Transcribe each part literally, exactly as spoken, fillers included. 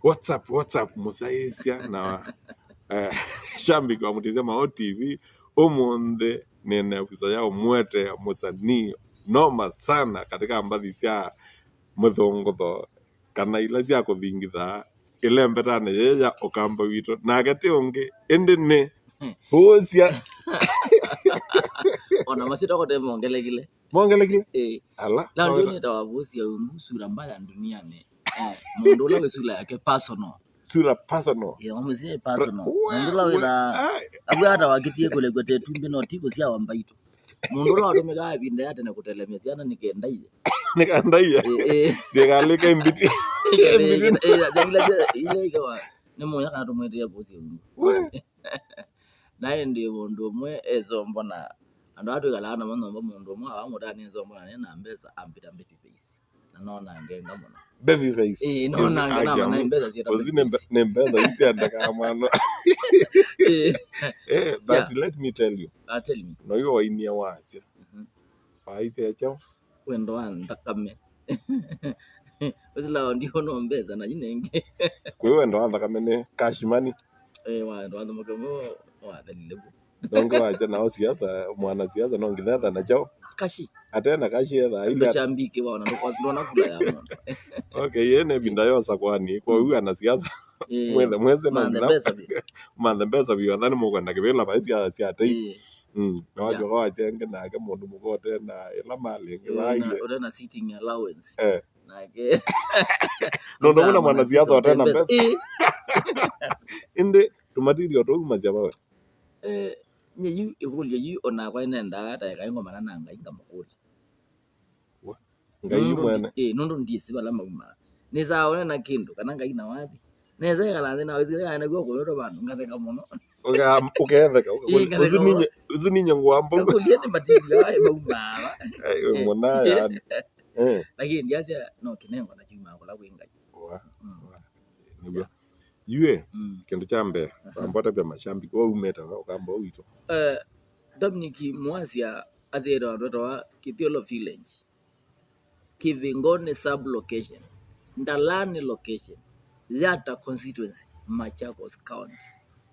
What's up, what's up, mũsyaĩĩsya na eh, shambiki wa Mũtĩsya Maũ T V. Ũmũnthĩ nĩ na visa ya ũmũetea mũsanii noma sana katika mbathi sya mũthũngũtho kana ila sya kũthingitha ĩlembetanĩ yĩĩ ya Ũkamba witũ. Nake ti ũngĩ, ĩndĩ nĩ Vusia. Ona masyĩtwa kote mongelekile. Mongelekile? Eh. Ala. Na ndio nĩtawa Vusia, ungu sura mbaya duniani. Eh, mũndũ ũla wĩ sura yake personal. Sura personal. Eh, wamũsie personal. Mũndũ ũla wĩtha, ai, abu hata wakitie kũlekwa te tumbi no ti kũsyawa mbaitũ. Mũndũ ũla watũmĩkaa ĩvinda ya tene kũtelemya syana nĩ kendaie. Nĩ kendaie. Eh, eh. Siekalika imbiti. Imbiti. Eh, eh, ila ila ikawa nĩ mũnya kana tũmwĩtĩe Vusia ungu. We. Na ĩndĩ mũndũ ũmwe esombo na andũ aa twĩkalaa namo nyũmba, mũndũ ũmwe awamũtaa nĩ nsombo na nĩ na mbesa, ambĩta baby face. Na nonaa ngenga mũno. Baby face. Ĩĩ, nonaa ngenga mũno, nĩ mbesa syĩtwa baby face. Nĩ mbe-, nĩ mbesa iu syendekaa mũno. Ĩĩ. Eh, but yeah, let me tell you. Ah, tell me. No iwe wainie wasya. Mhm. Waisya kyaũ? Wendo wa nthakame. Ũsila ndio no mbesa na ina ingĩ. Kwĩ wendo wa nthakame nĩ cash money. Eh, wa wendo wa nthakame wathelile ku. Nongi wacha nao siasa, mwana siasa no nginya etha na kyaũ. Kashi. Ate na kashi etha ile. Ndo shambiki waona ndo kwa ndo nakula ya mũndũ. Okay, yene binda yosa kwani. Kwa huyu ana siasa. Eh, mwethe mwese no manthe nginya mbesa bi. Manthe mbesa bi, athani mũkwenda kĩvĩla vaĩ siasa sia tei. Eh. Mm. Na wachoka wachenge nake mũndũ mũka ũte na ĩla malĩ ĩngĩ. Eh, vaile. Na ũte na sitting allowance. Eh. Nake nũndũ wĩna mwanasiasa ũte na mbesa. Eh. Ĩndĩ tũmatirio tũumasya vawe. Eh, nye yu ĩkũlyo yu onakwa nĩnendaa ta ĩkaĩ ngomana na Ngai ngamũkũlya. Wa? Ngai yu mwene. Ĩĩ, nũndũ ndiĩsĩ vala maumaa. Nĩsaa one na kĩndũ, kana Ngai na wathi. Nesa ĩkala nthĩ na wĩsĩ kana nĩguo kũyũtwa vandũ, ngatheka mũno. Ũka-, ũketheka, ũka-, ĩĩ, ngatheka mũno. Ũsininye, ũsininye ngũa mbongo. Ngakũlya nĩ material aĩ maumaa va. Ai, we mũna yani. Eh. Lakini ndiasya no kĩnengo na kyumaa kũla kwĩ Ngai. Wa, mm, wa. Nĩguo. Yeah. Yue, mm, kĩndũ kya mbee, aha, wamba ũtavya mashambiki, we umĩte va, Ũkamba ũũ witũ? Eh, Dominic Mwasya asyĩtwe andũ etawa Kithiolo Village, Kĩvingoni sub location, Ndalani location, Yatta constituency, Machakos County,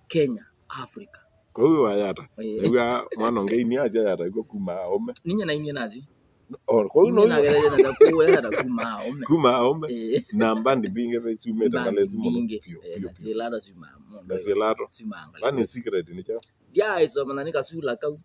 Kenya, Africa. Kũu wa Yatta. Ĩĩ. Nĩw'a mwana ũngĩ inyia asya Yatta ĩkw'o kuma aũme. Ninyie na inyie nasyo. Oh, kũu no. Ninyie nagereire na kũu Yatta kuma aũme. Kuma aũme. Ĩĩ. Na mbandi mbingĩ ve ciumĩte mbandi Ngalesi mũno. Mbingĩ. Piũ, eh, piũ, na piũ. Silato siuma mũno. Na silato. Siuma Ngalesi. Kwani secret nĩ kyaũ? Ndyaĩsoma na nĩ kasula kau.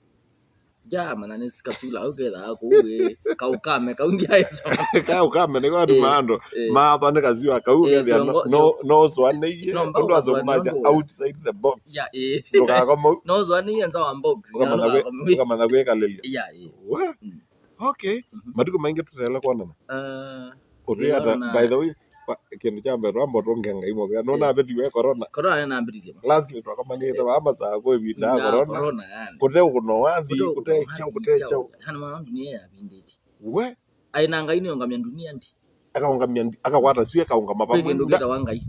Ndyaamanya nĩ kasula kau kethaa kũu ĩ, kaũkame kau ndyaĩsoma. Kaũkame nĩko atuma andũ, eh, maatwa nĩ kasula kau, eh, kethĩa no, no, no ũsũanĩie, no, ũndũ asomaja outside the box. Ya, eh. Ndũkakoma u. No ũsũanĩie nza wa box, ũkamanya kwĩ-, ũkamanya kwĩkalĩlya. Ya, eh. We? Mm. Okay. Mhm. Matukũ maingĩ tũteela kwonana. Ah, ũtwĩata, by the way, kĩndũ kya mbee twamba ũtũnge Ngai mũvea. Nũnavĩtiwe corona. Corona nĩnambĩtisye. Lastly, twakomanĩte vaa masaa kwa ĩvinda ya corona. Corona, yani. Kũte ũkũno wathi, kũte kyaũ, kũte kyaũ. Hana mwana dunia ya vindĩti. We? Aĩ na Ngai nĩũngamya dunia ndi. Akaũngamya ndi, akakwata sue, akaũngama vamwe. Kwĩ kĩndũ kĩtawa Ngai.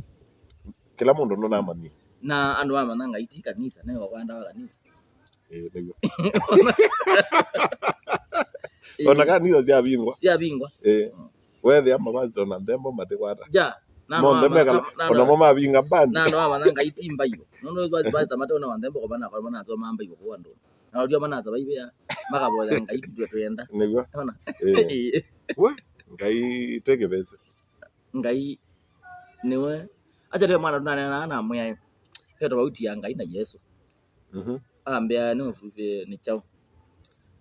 Kĩla mũndũ nũnamanyie. Na andũ mamanya Ngai ti kanisa, nĩwe kwenda wa kanisa. Ĩĩ, nĩguo. Ĩĩ. Ona kanisa syavingwa. Syavingwa. Ĩĩ. Mm. Wethĩa mavasita na nthembo matikwata. Ja. Na monthe mekala, na, na, onamo mavinga bandi. Na no amanya Ngai ti mbaio. Nũndũ basi, basi tamate ona wa nthembo kwa bana, kwa bana nzoma mbaio kwa ndo. Na ndio mana sababu ya makavoya Ngai ndio twenda. Nĩguo. Ona. Ĩĩ. Ĩĩ. We, Ngai take it easy. Ngai nĩwe. Acha twe mwana tunanena na mwĩaĩ. He tofauti ya Ngai na Yesũ. Mhm. Ambĩa nĩ ũvuvĩe nĩ kyaũ.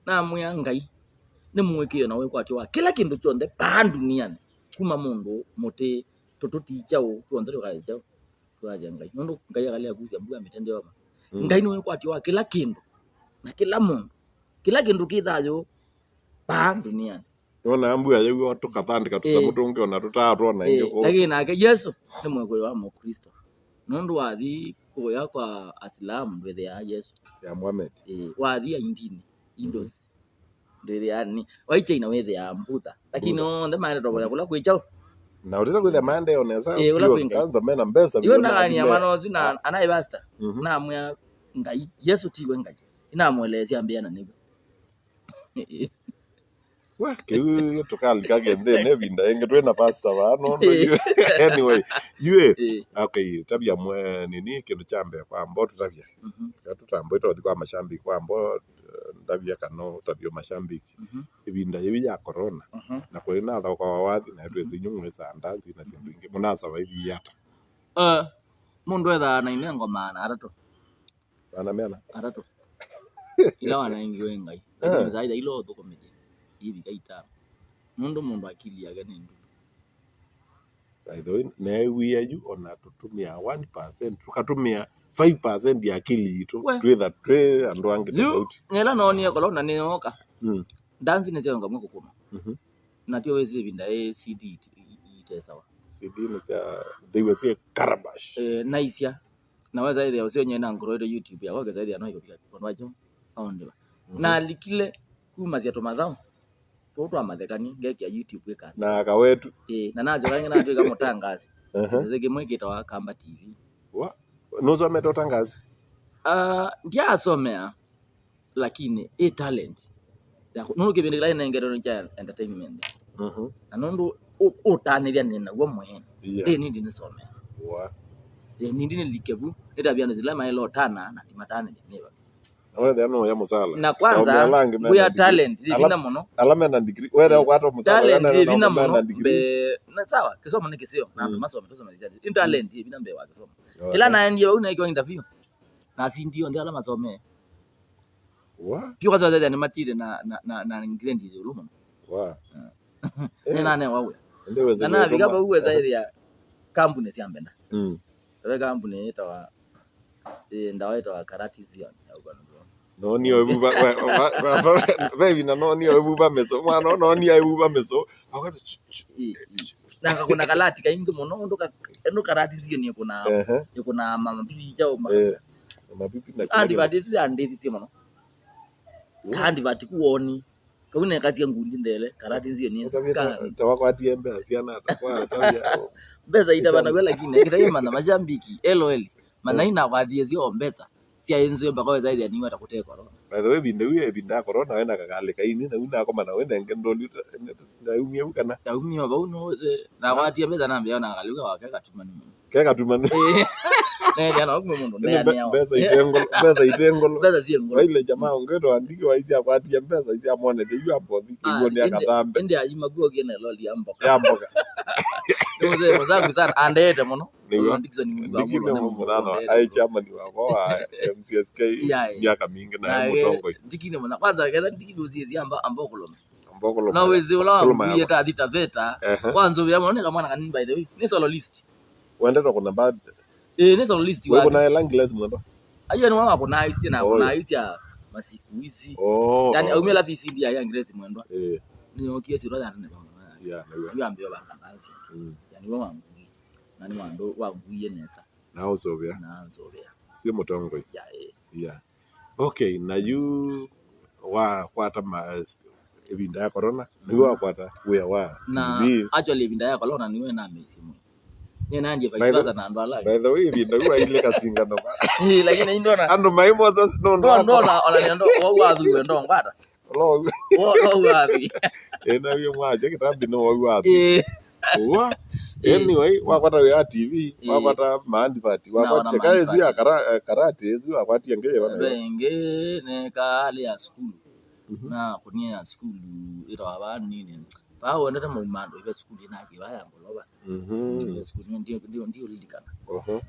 Namwĩa Ngai nĩ mũĩkĩĩo na wĩkwatyo wa kĩla kĩndũ kyonthe vaa ndunianĩ, kuma mũndũ, mũtĩ, tũtũti, kyaũ, tw'onthe tũkaĩ kyaũ, twasya Ngai. Nũndũ Ngai akalea kusya mbua mĩtende yoma. Mm. Ngai nĩ wĩkwatyo wa kĩla kĩndũ na kĩla mũndũ. Kĩla kĩndũ kĩ thayũ vaa ndunianĩ. Nona mbua yaw'a tũkathandĩka tũsamũ tũngĩ ona tũtaatwona ĩngĩ kũu. Lakini nake Yesũ nĩ mwĩkũĩo wa Mũkristo. Nũndũ wathi kũya kwa Asilamu ndwĩthĩaa Yesũ. Ya Muhammad. Ĩĩ, wathi Aindini, Hindus, ndwĩthĩaa nĩ. Wai China wĩthĩaa Buddha. Lakini onthe maende tovoya kũla kwĩ kyaũ. Na ũtisa kwĩthĩa maende onesa. Ĩĩ, ũla kwĩ Ngai. Kanza mena mbesa. Iwe ndakania mwana ũsu na anaĩ pastor. Mhm. Namwĩa Ngai, Yesũ tiwe Ngai. Inamweleesya mbĩa na nĩvo. We, kĩu tũkalika kĩnthĩnĩ ĩvinda ĩngĩ twĩ na pastor vaa nũndũ yu. Anyway, yu ĩ, okay, tavya mwe nini kĩndũ kya mbee kwamba ũtũtavya. Tũtambo ĩtothi kwa mashabiki kwamba, eh, ndavya kana ũtavya mashabiki. Ĩvinda yĩu ya corona, na kũi na thoko wa wathi na twĩsĩ inyu mwĩsaa ndanzi na syĩndũ ingĩ mũnasavaivie ata? Eh, mũndũ ethaa na inengo maana atatũ. Maana meana? Atatũ. Ila wanaengiwe ngai. Lakini saa ila ũthũkũmĩthye ivika itano. Nũndũ mũndũ akili yake nĩ ndulu. By the way, neew'ie yu ona tũtũmĩa one percent, tũkatũmĩa five percent ya akili yitũ, twĩtha twĩ andũ angĩ tofauti. Yu nĩla noonie corona nĩyooka. Ndanzi nĩsyaongamwe kũkũma. Na tio wĩsĩ ĩvinda ĩ C D it- i- i- itesawa. C D nĩ sya thĩiwe syĩ karabash. Eh, naisya. Na wesa ĩthĩa ũseo nyie na ngoro ĩte YouTube yakwa kesa ĩthĩa no ĩkũvika vandũ acho aondiva. Nalikile kumasya tũmathaũ tũu twamathekanie ngekĩa YouTube ĩkanda. Na kawetu. Ĩĩ, na nasyoka ĩngĩ natwĩka mũtangazi. Kĩsese kĩmwe kĩtawa Kamba T V. Wa? Nũsomete ũtangazi? Ah, ndyasomea, lakini ĩ talent. Nũndũ kĩvĩndĩ kĩla ĩnengetwe nĩ kya entertainment. Na nũndũ ũ- ũtanĩthya nĩ naw'o mwene. Ĩ nindi nĩsomea. Wa? Ĩ nindi nĩlike vu. Nĩtavya andũ sila maĩle ũtana na ndimatanĩthya nĩva. Na wethĩa no ya mũsala. Na kwanza, ngwĩa talent yĩ vinya mũno. Ala mena degree, wethĩa ũkwata mũsala. Talent yĩ vinya mũno. Mbe na sawa, kĩsomo nĩ kĩseo na andũ masome tusome. Ĩ talent yĩ vinya mbee wa kĩsomo. Ĩla naendie vau naĩkiwa interview. Na sindi onthe ala masomee. Wa? Pio kwanza wethĩa nĩmatire na na na, na grade ĩũlũ mũno. Wa? Nĩnanewa wĩa. Na navika vau wesa ĩthĩa kambuni sya mbenda. Ve kambuni ĩtawa, ĩ, ndawa ĩtawa Karatizion ya ũkwanũthwa. Nonie ũvuva, ve ĩvinda nonie ũvuva mĩso. Mwana nonie ũvuva mĩso. Ĩ, ĩ. Na ngakũna kalati kaingĩ mũno, ũndũ ka- ĩndũ Karatizion ĩkũnaa, ĩkũnaa mapicha. Mapipi na kila kĩndũ. Advert ĩsu yandĩthisye mũno. Ka advert kuoni. Kau nekasya ngundi nthele, Karatizion. Ũtavya ta- ta wakwatie mbesa syana ata kwa atavya. Mbesa itavanaw'a lakini kĩtaimanya mashabiki, L O L. Mana inakwatie syo mbesa sya inzwe mpaka wesa ĩthĩa niwe takũte corona. By the way, vinda yu evinda ya corona wena kakalĩ kaini na wina akoma na wena ngendoli na umia kana. Taumia vau no nakwatie mbesa na mbeo na kaliuka wake katumani. Ke katumanu. Nethĩa no kumbe mũndũ ndeanĩawa. Mbesa itengolo, mbesa itengolo. Mbesa syengolo. Waile jamaa ungĩtwa ndiki waisya kwatia mbesa isya mone the yu ambothi kĩw'o nĩ akathambe. Ĩndĩ ayima kuo kĩna loli ya mboka. Ya mboka. Ndio mzee mzangu sana andeete mũno. Nĩw'o. Ndiki nĩ mũnana ai chairman wakwa wa M C S K. Myaka mingĩ na mũtongoi. Ndiki nĩ mũna kwanza ketha ndiki ndio zizi amba amba kulome. Ambokolo. Na wezi ula wanguie ta thita veta. Kwanza vya mwana kamwana kanini by the way. Ni solo list. Wendete kuna bad. Eh, nĩ solo list. Wewe kuna elangi lazima ndo. Aiyo nĩ wao kuna isi na kuna isi ya masiku hizi. Oh. Yaani aumia la V C D ya Grace Mwendwa. Eh. Nĩ okie siro ya nne kama. Yeah, na wewe. Hiyo ambio banga nasi. Mm. Yaani wao wangu. Na nĩ wando wanguie nesa. Na ũsũvĩa. Na nzũvĩa. Sio mũtongoi. Ya, eh. Yeah. Okay, na yu wakwata ma ĩvinda ya corona nĩw'o wakwata wĩa wa na T V. Actually ĩvinda ya corona nĩwe namĩisie mũno. Nĩnaendie vice versa na andũ ala. By the way, ĩvinda yu waile kasingano ma. Eh, lakini indona andũ maimosa nũndũ ndona ona nĩando wau wathuwe ndongwata. Lo. Lo wapi? Ena wĩ mwache kitambi no wau wapi? Eh. Wa? Eh. Anyway, wakwata wĩa T V, eh, wakwata maandivati, na wakwata ona eka ezi ya maandivati. Kara-, eh, karate ezi wakwatia ngeye bana. Benge ne kale ya sukulu. Mhm. Na kunia ya sukulu ira waba nini. Pa wendete maumando ibe sukulu ina kiwa ya ngoloba. Mhm. Ibe sukulu ndio ndio ndio lilikana. Oho.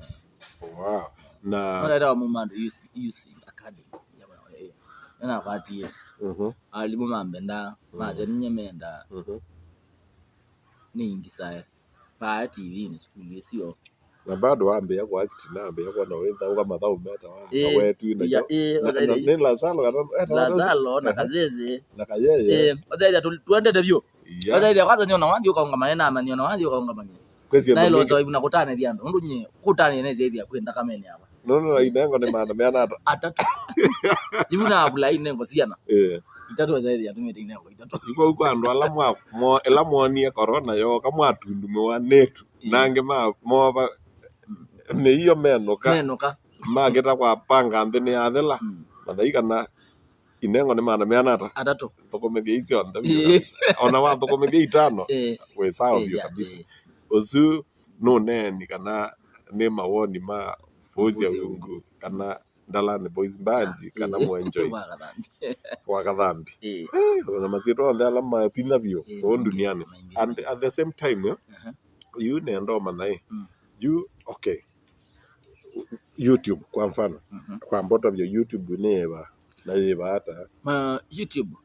Wow. Na no ira maumando use use academy. Ya bana. Eh. Na kwatie. Mhm. Alimu mambenda, mhm, mathenia menda. Mhm. Nĩingisae vaa T V-inĩ sukulu ĩsio. Na bado wambĩa kũakiti, nambĩa kwona wĩthaũka mathaũ metawa, ĩĩ, kawetu na ya, kyo. Ĩĩ, na, na, nĩ Lazaro kana etawa Lazaro na, aha, Kathĩthĩ. Na Kayeye. Ĩĩ, othethia tu- tuendete vyũ. Iya. Othethia kwanza nyona wanthi ũkaũngamane na amani ona wanthi ũkaũngamane. Kwĩsio na ĩlosa ibu na kũtanĩthia andũ. Ũndũ nye kũtanĩthia nĩsyaithia kwĩ nthakamenĩ yakwa. Nũndũ na inengo nĩ maana meana ata? Atatũ. Ibu na abula inengo siana. Eh. Itatũ eza ĩthĩa tũmĩte inengo itatũ. Iko kwa andũ ala mwa mo ela mwonie corona yoka mwatundumiwa netu. Eh. Nange ma mova nĩ iyo menuka. Menuka. Maketa kwa panga nthĩ nĩ athela. Mm. Mathai kana Inengo nĩ maana meana ata? Atatũ. Thũkũmĩthya icio nthe biũ kabisa. Ona wathũkũmĩthya itano, eh, wĩ sawa biũ kabisa. Ũsu nũneeni kana nĩ mawoni ma Fauzi ya Ungu kana Ndalani Boys Band kana Mwenjoi wa Kathambi. Eh, ona masyĩtwa onthe ala mavinya biũ kũũ nduniani. And at the same time, yo, yu nenda ũmanya ĩ, yu, okay, YouTube kwa mfano, kwa mboto vyo YouTube nĩ ĩva na yĩva ata? Ma YouTube,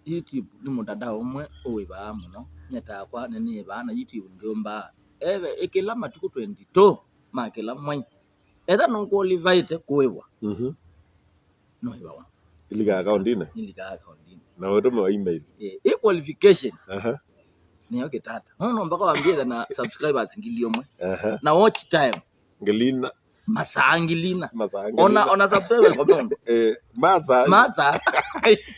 YouTube nĩ mũtandao ũmwe ũĩvaa mũno. Nyie takwa nĩ nĩĩvaa na YouTube ndyũmbaa. Eve ĩkĩla matukũ twenty-two ma kĩla mwai. Etha nũqualifaĩte kũĩvwa. Mhm. No ĩvawa. Ilikaa akaundinĩ? Ilikaa akaundinĩ. Na ũtũmĩwa email? Eh, ĩ qualification. Aha. Nĩyo kĩtata. No, no, mpaka wambie na subscribers ngili ũmwe. Aha. Na watch time. Ngili ina. Masaa ngili ina. Masaa ngili ina. Ona, ona subscribers kwa mũndũ. Eh, masaa. Masaa.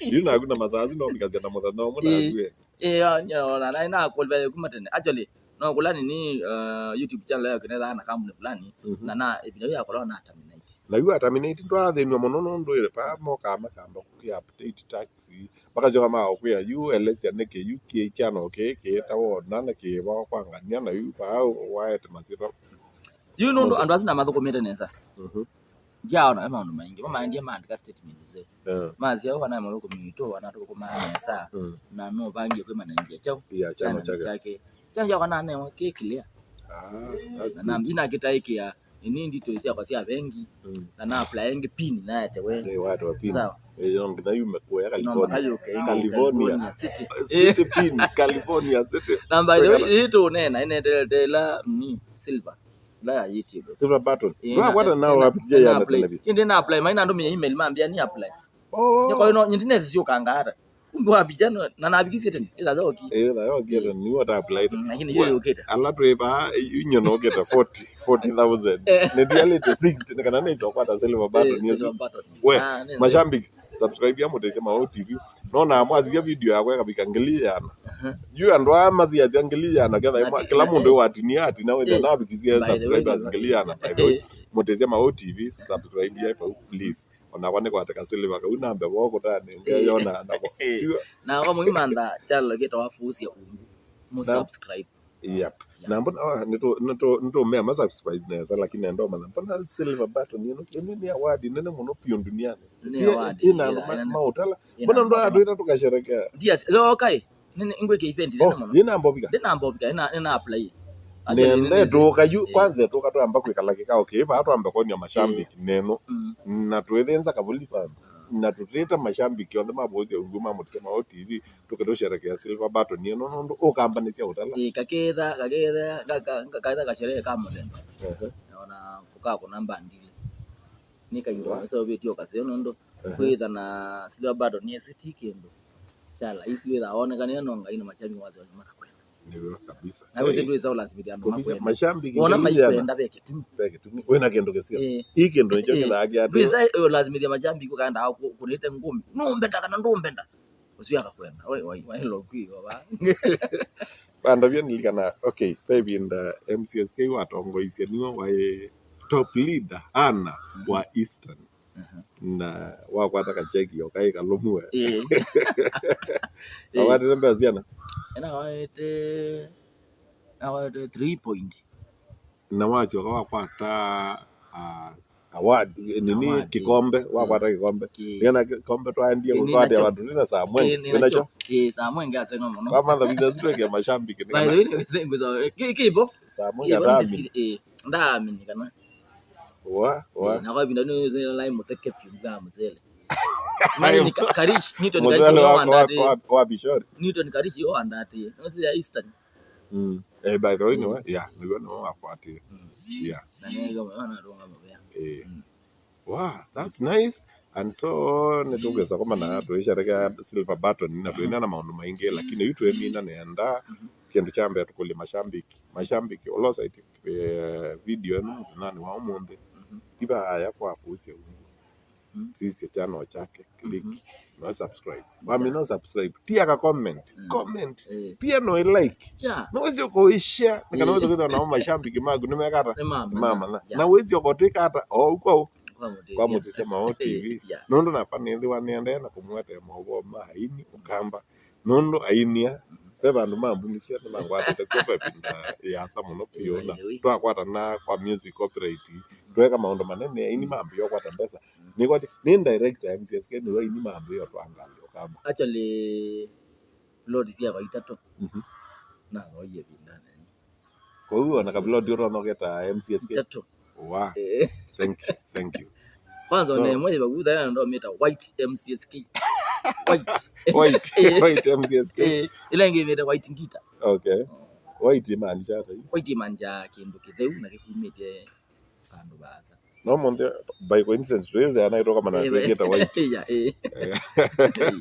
Yu naku na masaa asu no mbikasya na mũthenya ũmwe naku, eh. Eh, ya, ya, ona, na, na qualify kuma tene. Actually, no kũla nini, uh, YouTube channel yao kinetha na kambuni fulani, na, na ĩvinda yu yakola na terminate. Na yu aterminate ndwathĩnw'a mũno nũndũ ĩrĩ paa mokaa makamba kũkĩ update tax, makasyoka magakwĩa yu elesya nĩkĩ yu kĩ channel kĩĩ kĩĩtawa ũna na kĩĩvawa kwa ngania na yu paa waete masyĩtwa. Yu nũndũ andũ asu namathũkũmĩte nesa. Mhm. Ndiaona e maũndũ maingĩ, mamaendie maandĩka statement nzeo. Yeah. Masya ũũ, anae mathũkũmi witũ anatũthũkũmaa nesa, mm, na nũvangie kwĩmana ndia kyaũ, yeah, channel chake. Channel chake. Channel chakwa nanewa kĩ clear. Ah, that's good. Na nambi nakĩtaĩkĩa ini ndito syakwa sya vengi, mm, na na apply ĩngĩ pin naetewe. Eh, watoa pin. Sawa. Eh, yo nginya yume kuoya California. Nomba kayũke, California. California City. City pin, California City. Na by the way, ĩĩ tũneena, ĩneteela ni silver. La ya YouTube. Silver button. Eh, ndwakwata na, nao eh, wapitia ya na apply. Tena pia. Ĩndĩ na apply, maina andũ mia email mambia ni apply. Oh. Nyoko ino nyindi nezi sio kangara. Kumbe wa vijana na nabikisie tena. Ila leo ki. Eh, la yo kile ni what apply. Mm, lakini hiyo yokete. Ala tu eba inyo no kete forty, forty thousand. Eh. Ne diale te sixty, ne kana ne so kwata silver button. Eh, yes. Silver button. We, ah, ne mashabiki, subscribe ya Mũtĩsya Maũũ T V. Nona mwasikia video yakwa ĩkavika ngili ĩana. Aha. Yu andũ aa masiasya ngili ĩana, ketha na ĩmwe, ti-, kĩla na mũndũ ĩ-, watinia, atina wĩthĩa, eh, navikisye by the way, subscribers ngili ĩana, by the way. Eh. Mũtĩsya Maũũ T V, subscribe ya pau, please. Onakwa nĩkwatĩka silver kau nambe vo kũtane, eh, ngeyona nako. Eh. Nakwa mũimantha channel kĩtawa Fauzi ya Ungu. Mu subscribe. Yep. Yeah. Na mbona, ah, nĩtũ-, nĩtũ-, nĩtũmea ma subscribe nesa, lakini ndomana. Mbona silver button ĩno? Ĩno nĩ award nene mũno piũ duniani. Nĩ award, ĩna andũ ma-, maũtala. Mbona ndo andũ ĩta tũkasherekea? Yes, okay. Nene ngwĩke event nene mũno. Ndina mbovika. Ndina mbovika, ina, ina apply. Nende tũka yu, eh, kwanza tũka twamba kwĩkala kĩkao kĩĩ, vaa twambe kwony'a mashabiki neno. Mm. Na twĩthĩnza kavuli vaa. Na tũtĩta mashabiki onthe ma Fauzi ya Ungu ma Mũtĩsya Maũũ T V, tũkĩtũsherekea silver button ĩno nũndũ ũkambanĩsya ũtala. Ĩ, kaketha, kaketha, ka-, ka-, ka-, kaketha kasherehe ka mũthemba. Ehe. Ona kũkakũna mbandili. Nĩ kainda wa- maseũvĩtye ũkaseo nũndũ, ehe, kwĩtha na silver button ĩsu ti kĩndũ kya laisi wĩtha wonekanĩa no Ngai na mashabiki wasyo makakwenda. Nĩw'o kabisa. Na wĩsĩ ndwĩsa ũlasimĩthya andũ makwenda. Mashabiki wona ngili ĩana maikwenda ve kĩtumi. Ve kĩtumi. Wĩna kĩndũ kĩseo. Eh. Ii kĩndũ nĩkyo kĩthaa kĩatĩ. Ndwĩsa ũlasimĩthya mashabiki ũkaenda kũ-, kũnĩte ngũmi. Nũmbenda kana ndũmbenda. Ũsu akakwenda. Wai, wai, wai, lokwĩwa va. Vandavya nilikana, okay, ve ĩvinda M C S K watongoisye nĩwe waĩ top leader ana wa Eastern. Aha. Na wakwata kacheki o kaĩ kalũmu we. Eh. Wakwatĩte mbesa siana? Ena waete, na waete three point. Na wasyoka wakwata, ah, award, nini, award, kĩkombe, wakwata kĩkombe. Nĩkana kĩkombe twaendie kũtwatia vandũ nĩna Samwenge. Wĩnakyo? Eh, Samwenge asenga mũno. Wamantha visa zitweke mashabiki. By the way, nĩkana nĩ visa ngwĩsa, kĩ-, kĩvo? Samwenge ataamini. Eh, ndaamini kana. Wa, wa. Eh, na kwa vinda nĩ lai mũteke piu ga mzele. Mani ni ka-, Karish, Newton Karish wa, wa, wa, wa Bishori. Newton Karish yo andati. No si ya Eastern. Mm. Eh, by the way, nĩwe, yeah, nĩwe, nĩwe wakwatĩe. Mm. Yeah. Na nĩwe mwana atonga mabea. Eh. Mm. Wow, that's nice. And so, nĩtũkwĩsa kũmana tũisherekea silver button na twĩna na maũndũ maingĩ, lakini yu twĩmina nenda kĩndũ kya mbee tũkũlye mashabiki. Mashabiki, ũla ũsaĩtye, eh, video ĩno mũthenyanĩ wa ũmũnthĩ, ti vaaya kwa Fauzi ya Ungu. Mm. Sisya channel chake, click, no subscribe. Wamina no subscribe, tia ka comment, comment. Eh. Pia no like. No wĩsĩ ũkũishare, na kana wĩsĩ kwĩthwa nao mashabiki maku nĩmekata. Nĩmamanya. Na wĩsĩ ũkũtĩkata, o ũkwau. kwa Mũtĩsya Maũ T V. Yeah. Nũndũ nakwa nĩthĩwa nĩendeea na kũmũetea maũvoo ma aini Ũkamba. Nũndũ ainia, ve vandũ mambunĩsya nĩmangwatĩte kw'oko ĩvinda yĩasa mũno vyũ, na twakwatana kwa music copyright, tweeka maũndũ manene, aini mambĩĩa ũkwata mbesa. Nĩkwati, nĩ director ya M C S K nĩwe aini mambĩĩa ũtwaa ngalĩ Ũkamba. Actually, plot syakwa itatũ. Mhm. Nathoie ĩvindanĩ. Kwoou ona kaplot ũtonya ũketa M C S K? Itatũ. Wa. Eh. Thank you, thank you. Kwanza, so, ona ĩmwe yĩ vau thayũ ndomĩta White M C S K. White. White, eh, White M C S K. Eh, ĩla ĩngĩ ĩmĩte White Ngita. Okay. White imaanisha ata? White imaanisha kĩndũ kĩtheu na kĩkumĩte vandũ vaasa. No mũnthĩ, by coincidence, twĩsĩ anaitwa kama na twĩkĩte white. Yeah, eh. Eh.